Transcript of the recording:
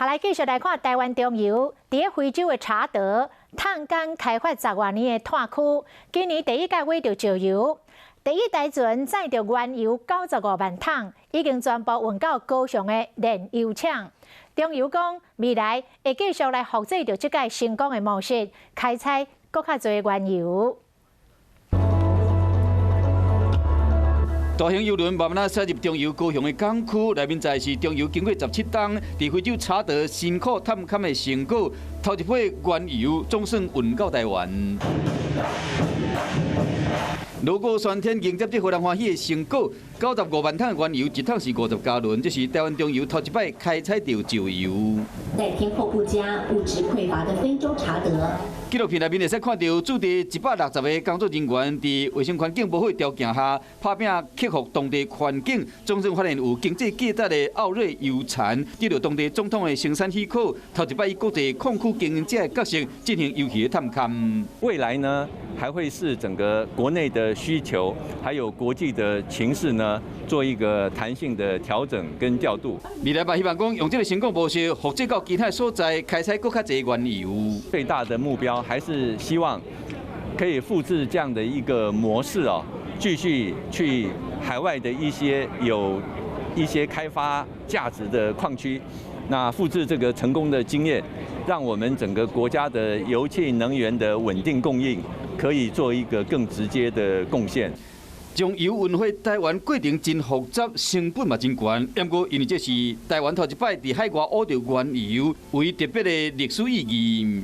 好，來繼續來看台灣中油佇咧非洲的查德探勘開發十外年的炭區，今年第一擺挖著石油，第一台船載著原油95萬桶，已經全部運到高雄的煉油廠。中油講未來會繼續來複製著這个成功的模式，開採閣較濟原油。大型油輪慢慢仔駛入中油高雄的港區，內面載是中油經過17冬，佇非洲查德辛苦探勘的成果，頭一批原油總算運到台灣。鑼鼓喧天迎接這予人歡喜的成果，95萬桶的原油，一桶是50加侖，這是台灣中油頭一擺開採著石油。在天候不佳、物質匱乏的非洲查德。紀錄片內面會使看著駐地160個工作人員，佇衛生環境無好的條件下，拍拚克服當地環境，總算發現有經濟價值的奧瑞油田，得著當地總統的生產許可，頭一擺以國際礦區經營者的角色進行油氣的探勘。未來呢，還會視整個國內的需求，還有國際的情勢呢，做一個彈性的調整跟調度。未來嘛希望講用這个成功模式，複製到其他所在，開採閣較濟原油。最大的目標還是希望可以複製這樣的一個模式哦，繼續去海外的一些有一些開發價值的礦區，那複製這個成功的經驗，讓我們整個國家的油氣能源的穩定供應，可以做一個更直接的貢獻。將油運回台灣過程真複雜，成本嘛真懸。不過因為這是台灣頭一擺佇海外挖著原油，有特別的歷史意義。